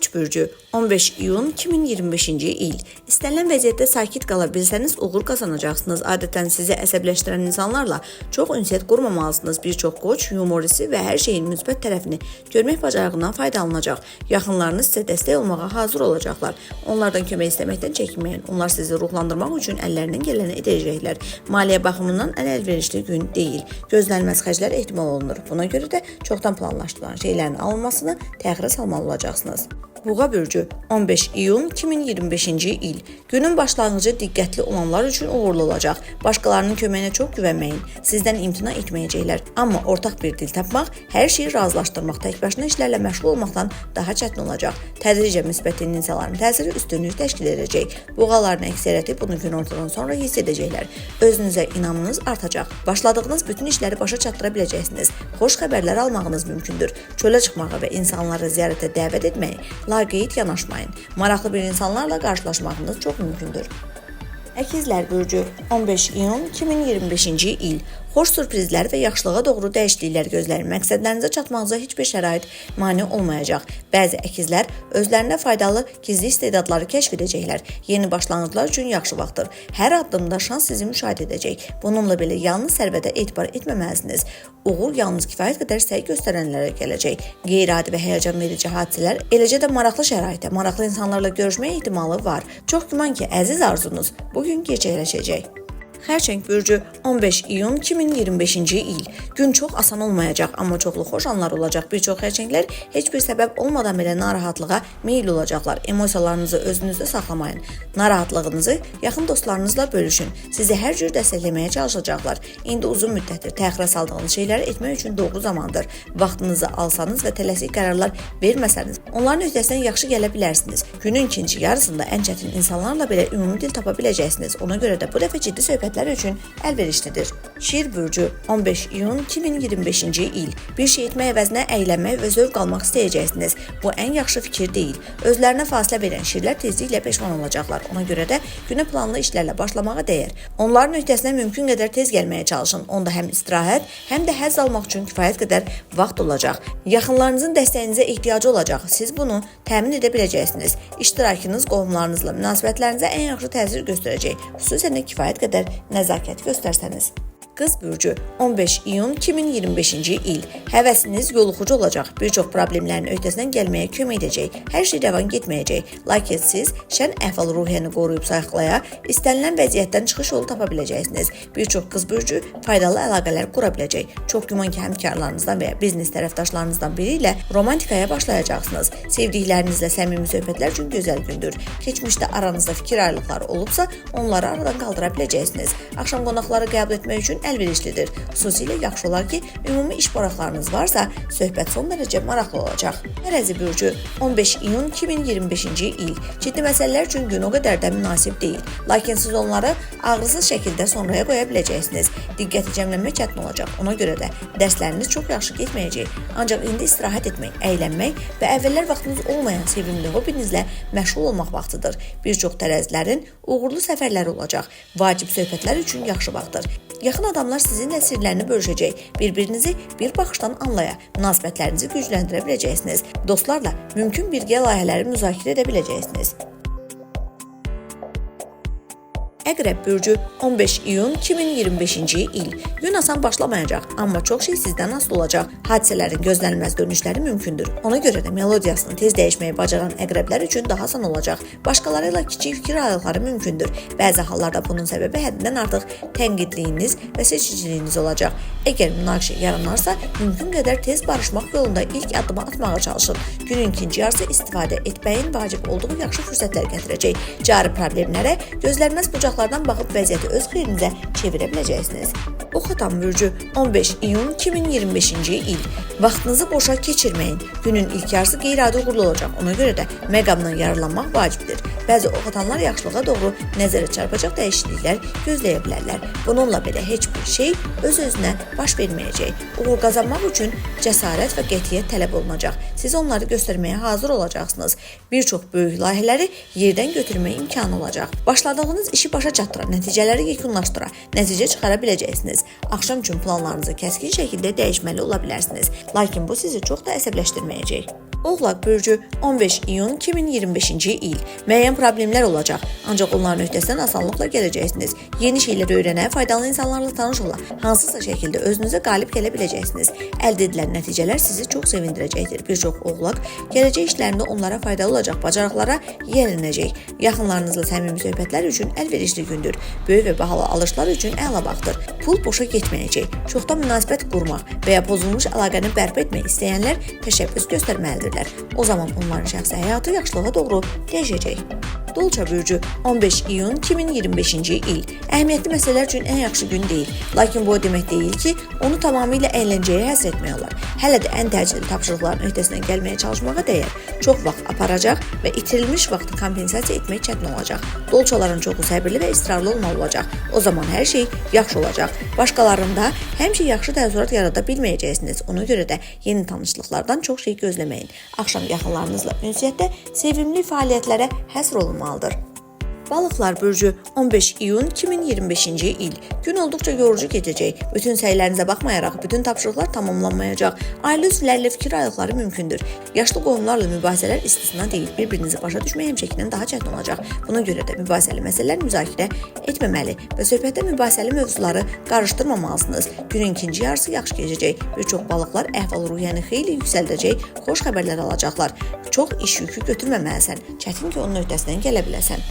Qoç bürcü 15 iyun 2025-ci il. İstənilən vəziyyətdə sakit qala bilsəniz uğur qazanacaqsınız. Adətən sizi əsəbləşdirən insanlarla çox ünsiyyət qurmamalısınız. Bir çox qoç yumor hissi və hər şeyin müsbət tərəfini görmək bacarığından faydalanacaq. Yaxınlarınız sizə dəstək olmağa hazır olacaqlar. Onlardan kömək istəməkdən çəkinməyin. Onlar sizi ruhlandırmaq üçün əllərindən gələni edəcəklər. Maliyyə baxımından ən əlverişli gün deyil. Gözlənilməz xərclər ehtimal olunur. Buna görə də çoxdan planlaşdırılan şeylərin alınmasını təxirə salmalı olacaqsınız. Buğa bürcü 15 iyun 2025-ci il. Günün başlanğıcı diqqətli olanlar üçün uğurlu olacaq. Başqalarının köməyinə çox güvənməyin. Sizdən imtina etməyəcəklər. Amma ortaq bir dil tapmaq, hər şeyi razılaşdırmaq tək başına işlərlə məşğul olmaqdan daha çətin olacaq. Tədricən müsbət tendensiyaların təsiri üstünlük təşkil edəcək. Buğaların əksəriyyəti bunu günortadan sonra hiss edəcəklər. Özünüzə inamınız artacaq. Başladığınız bütün işləri başa çatdıra biləcəksiniz. Xoş xəbərlər almağınız mümkündür. Çölə çıxmağa və insanları ziyarətə dəvət etməyi laqeyd yanaşmayın. Maraqlı bir insanlarla qarşılaşmağınız çox mümkündür. Əkizlər bürcü 15 iyun 2025-ci il. Xoş sürprizlər və yaxşılığa doğru dəyişikliklər gözləyin. Məqsədlərinizə çatmağınıza heç bir şərait mane olmayacaq. Bəzi əkizlər özlərində faydalı gizli istedadları kəşf edəcəklər. Yeni başlanğıclar üçün yaxşı vaxtdır. Hər addımda şans sizi müşahidə edəcək. Bununla belə yalnız sərvətə etibar etməməlisiniz. Uğur yalnız kifayət qədər səy göstərənlərə gələcək. Qeyri-adi və həyəcanverici hadisələr, eləcə də maraqlı şəraitdə, maraqlı insanlarla görüşmək ehtimalı var. Çox güman ki, əziz arzunuz bu gün gerçəkləşəcək. Xərçəng bürcü 15 iyun 2025-ci il. Gün çox asan olmayacaq, amma çoxlu xoş anlar olacaq. Bir çox xərçənglər heç bir səbəb olmadan belə narahatlığa meyil olacaqlar. Emosiyalarınızı özünüzdə saxlamayın. Narahatlığınızı yaxın dostlarınızla bölüşün. Sizi hər cür dəstəkləməyə çalışacaqlar. İndi uzun müddətdir təxirə saldığınız şeyləri etmək üçün doğru zamandır. Vaxtınızı alsanız və tələsik qərarlar verməsəniz, onların öhdəsindən yaxşı gələ bilərsiniz. Günün ikinci yarısında ən çətin insanlarla belə ümumi dil tapa biləcəksiniz. Ona görə də bu dəfə ciddi söhbətlər üçün əlverişlidir. Şir bürcü 15 iyun 2025-ci il. Bir şey etmək əvəzinə əylənmək və zövq almaq istəyəcəksiniz. Bu ən yaxşı fikir deyil. Özlərinə fasilə verən şirlər tezliklə peşman olacaqlar. Ona görə də günə planlı işlərlə başlamağa dəyər. Onların öhdəsinə mümkün qədər tez gəlməyə çalışın. Onda həm istirahət, həm də həzz almaq üçün kifayət qədər vaxt olacaq. Yaxınlarınızın dəstəyinizə ehtiyacı olacaq. Siz bunu təmin edə biləcəksiniz. İştirakınız qohumlarınızla münasibətlərinizə ən yaxşı təsir göstərəcək. Xüsusən də kifayət qədər nəzakət göstərsəniz. Qız bürcü 15 iyun 2025-ci il. Həvəsiniz yoluxucu olacaq. Bir çox problemlərin öhdəsindən gəlməyə kömək edəcək. Hər şey rəvan getməyəcək. Lakin siz şən əhval-ruhiyyəni qoruyub saxlaya, istənilən vəziyyətdən çıxış yolu tapa biləcəksiniz. Bir çox qız bürcü faydalı əlaqələr qura biləcək. Çox güman ki, həmkarlarınızdan və ya biznes tərəfdaşlarınızdan biri ilə romantikaya başlayacaqsınız. Sevdiklərinizlə səmimi söhbətlər üçün gözəl gündür. Keçmişdə aranızda fikir ayrılıqları olubsa, onları aradan qaldıra biləcəksiniz. Axşam qonaqları qəbul etmək üçün əlverişlidir. Xüsusilə yaxşı olar ki, ümumi iş maraqlarınız varsa, söhbət son dərəcə maraqlı olacaq. Tərəzi bürcü 15 iyun 2025-ci il. Ciddi məsələlər üçün gün o qədər də münasib deyil. Lakin siz onları ağrısız şəkildə sonraya qoya biləcəksiniz. Diqqəti cəmləmək çətin olacaq. Ona görə də dərsləriniz çox yaxşı getməyəcək. Ancaq indi istirahət etmək, əylənmək və əvvəllər vaxtınız olmayan sevimli hobbinizlə məşğul olmaq vaxtıdır. Bir çox tərəzilərin uğurlu səfərləri olacaq. Vacib söhbətlər üçün yaxşı vaxtdır. Yaxın adamlar sizinlə sirlərini bölüşəcək. Bir-birinizi bir baxışdan anlaya, münasibətlərinizi gücləndirə biləcəksiniz. Dostlarla mümkün birgə layihələri müzakirə edə biləcəksiniz. Əqrəb bürcü 15 iyun 2025-ci il. Gün asan başlamayacaq, amma çox şey sizdən asılı olacaq. Hadisələrin gözlənilməz dönüşləri mümkündür. Ona görə də melodiyasını tez dəyişməyi bacaran əqrəblər üçün daha asan olacaq. Başqaları ilə kiçik fikir ayrılıqları mümkündür. Bəzi hallarda bunun səbəbi həddindən artıq tənqidliyiniz və seçiciliyiniz olacaq. Əgər münaqişə yaranarsa, mümkün qədər tez barışmaq yolunda ilk addımı atmağa çalışın. Günün ikinci yarısı istifadə etməyin vacib olduğu yaxşı fürsətlər gətirəcək. Cari problemlərə gözlənilməz bucaqlardan baxıb vəziyyəti öz xeyrinizə çevirə biləcəksiniz. Ox atan bürcü 15 iyun 2025-ci il. Vaxtınızı boşa keçirməyin. Günün ilk yarısı qeyri-adi uğurlu olacaq. Ona görə də məqamdan yararlanmaq vacibdir. Bəzi ox atanlar yaxşılığa doğru nəzərə çarpacaq dəyişikliklər gözləyə bilərlər. Bununla belə heç bir şey öz-özünə baş verməyəcək. Uğur qazanmaq üçün cəsarət və qətiyyət tələb olunacaq. Siz onları göstərməyə hazır olacaqsınız. Bir çox böyük layihələri yerdən götürmək imkanı olacaq. Başladığınız işi başa çatdıra, nəticələri yekunlaşdıra, nəticə çıxara biləcəksiniz. Axşam üçün planlarınızı kəskin şəkildə dəyişməli ola bilərsiniz. Lakin bu sizi çox da əsəbləşdirməyəcək. Oğlaq bürcü 15 iyun 2025-ci il. Müəyyən problemlər olacaq, ancaq onların öhdəsindən asanlıqla gələcəksiniz. Yeni şeylər öyrənə, faydalı insanlarla tanış ola, hansısa şəkildə özünüzə qalib gələ biləcəksiniz. Əldə edilən nəticələr sizi çox sevindirəcəkdir. Bir çox oğlaq gələcək işlərində onlara faydalı olacaq bacarıqlara yiyələnəcək. Yaxınlarınızla səmimi söhbətlər üçün əlverişli gündür. Böyük və bahalı alışlar üçün əla vaxtdır. Pul boşa getməyəcək. Çoxdan münasibət qurmaq və ya pozulmuş əlaqəni bərpa etmək istəyənlər təşəbbüs göstərməlidirlər. O zaman onların şəxsi həyatı yaxşılığa doğru dəyişəcək. Dolça bürcü 15 iyun 2025-ci il. Əhəmiyyətli məsələlər üçün ən yaxşı gün deyil. Lakin bu o demək deyil ki, onu tamamilə əyləncəyə həsr etmək olar. Hələ də ən təcili tapşırıqların öhdəsindən gəlməyə çalışmağa dəyər. Çox vaxt aparacaq və itirilmiş vaxtı kompensasiya etmək çətin olacaq. Dolçaların çoxu səbirli və israrlı olmalı olacaq. O zaman hər şey yaxşı olacaq. Başqalarında həmişə yaxşı təəssürat yarada bilməyəcəksiniz. Ona görə də yeni tanışlıqlardan çox şey gözləməyin. Axşam yaxınlarınızla ünsiyyətdə sevimli fəaliyyətlərə həsr olunmalıdır. Balıqlar bürcü 15 iyun 2025-ci il. Gün olduqca yorucu keçəcək. Bütün səylərinizə baxmayaraq bütün tapşırıqlar tamamlanmayacaq. Ailə üzvləri ilə fikir ayrılıqları mümkündür. Yaşlı qohumlarla mübahisələr istisna deyil. Bir-birinizi başa düşmək həmişəkindən daha çətin olacaq. Buna görə də mübahisəli məsələlər müzakirə etməməli və söhbətdə mübahisəli mövzuları qarışdırmamalısınız. Günün ikinci yarısı yaxşı keçəcək. Bir çox balıqlar əhval-ruhiyyəni xeyli yüksəldəcək, xoş xəbərlər alacaqlar. Çox iş yükü götürməməlisən. Çətin ki, onun öhdəsindən gələ biləsən.